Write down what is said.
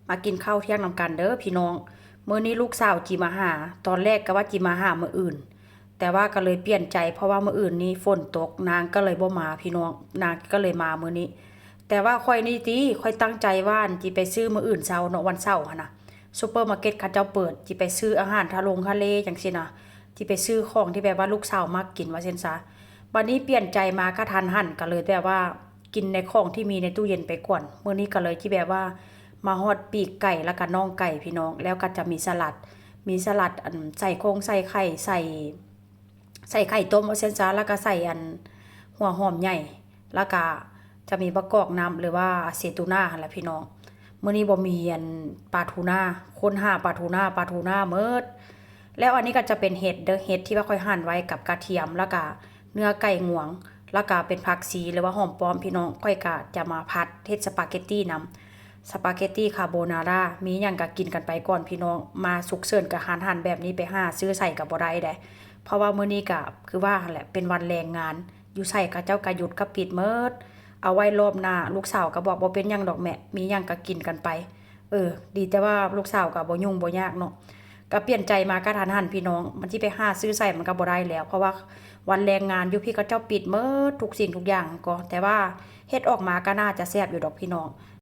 ມາກິນເຂົ້າທ່ຽງນຳກັນເດີພີ່ນ້ອງ. ມື້ນີ້ລູກສາວຈິມາຫາ, ຕອນແລກກໍວ່າຈິມາຫາມື້ອື່ນ, ແຕ່ວ່າກໍເລີຍປ່ຽນໃຈ ເພາະວ່າມື້ອື່ນນີ້ຝົນຕົກ, ນາງກໍເລີຍບໍ່ມາພີ່ນ້ອງ, ນາງກໍເລີຍມາມື້ນີ້. ແຕ່ວ່າຂ້ອຍນີ້ຕິ, ຂ້ອຍຕັ້ງໃຈວ່າ ອັນ ຈິໄປຊື້ມື້ອື່ນເຊົ້າເນາະ, ວັນເສົາຫັ້ນນະ, ຊຸບເປີມາເກັດເຂົາເຈົ້າເປີດ, ຈິໄປຊື້ອາຫານທະລົງທະເລຈັ່ງຊີ້ນະ, ຈິໄປຊື້ຂອງທີ່ແບບວ່າລູກສາວມັກກິນວ່າຊັ້ນຊະ. ບັດນີ້ປ່ຽນໃຈມາກະທັນຫັນ, ກໍເລີຍແບບວ່າ ກິນໃນຂອງທີ່ມີໃນຕູ້ເຢັນໄປກ່ອນ. ມື້ນີ້ກໍເລີຍທີ່ແບບວ່າມາຮອດປີກໄກ່ ແລ້ວກໍໜ່ອງໄກ່ພີ່ນ້ອງ, ແລ້ວກໍຈະມີສະຫຼັດ, ມີສະຫຼັດ ອັນ ໃສ່ຄົງໃສ່ໄຂ່ ໃສ່ ໃສ່ໄຂ່ຕົ້ມວ່າຊັ້ນຊະ, ແລ້ວກໍໃສ່ ອັນ ຫົວຫອມໃຫຍ່ ແລ້ວກໍຈະມີບັກກອກນ້ຳ ຫຼືວ່າເຊຕູນາຫັ້ນແຫຼະພີ່ນ້ອງ. ມື້ນີ້ບໍ່ມີ ອັນ ປາທູນາ, ຄົ້ນຫາປາທູນາ, ປາທູນາໝົດ. ແລ້ວອັນນີ້ກໍຈະເປັນເຫັດເດີ, ເຫັດທີ່ວ່າຂ້ອຍຫັ່ນໄວ້ກັບກະທຽມ ແລ້ວກໍເນື້ອໄກ່ງວງ ແລ້ວກະເປັນຜັກຊີ ຫຼືວ່າຫອມປ້ອມພີ່ນ້ອງ, ຂ້ອຍກະຈະມາຜັດເຮັດສະປາເກັດຕີນຳ, ສະປາເກັດຕີຄາໂບນາຣາ. ມີຫຍັງກະກິນກັນໄປກ່ອນພີ່ນ້ອງ, ມາສຸກເສີນກະທັນຫັນແບບນີ້ ໄປຫາຊື້ໃສກະບໍ່ໄດ້ເດ້, ເພາະວ່າມື້ນີ້ກະຄືວ່າຫັ້ນແຫຼະ ເປັນວັນແຮງງານ, ຢູ່ໃສເຂົາເຈົ້າກະຢຸດກະປິດໝົດ. ເອົາໄວ້ລອບໜ້າ, ລູກສາວກະບອກ ບໍ່ເປັນຫຍັງດອກແມ່, ມີຫຍັງກະກິນກັນໄປ. ເອີ ດີແຕ່ວ່າລູກສາວກະບໍ່ຫຍຸ້ງບໍ່ຍາກເນາະ. ກະປ່ຽນໃຈມາກະທັນຫັນພີ່ນ້ອງ, ມັນຊິໄປຫາຊື້ໃສມັນກະບໍ່ໄດ້ແລ້ວ, ເພາະວ່າວັນແຮງງານຢູ່ພີ້ເຂົາເຈົ້າປິດໝົດທຸກສິ່ງທຸກຢ່າງ. ກໍ ແຕ່ວ່າເຮັດອອກມາກະໜ້າຈະແຊບຢູ່ດອກພີ່ນ້ອງ.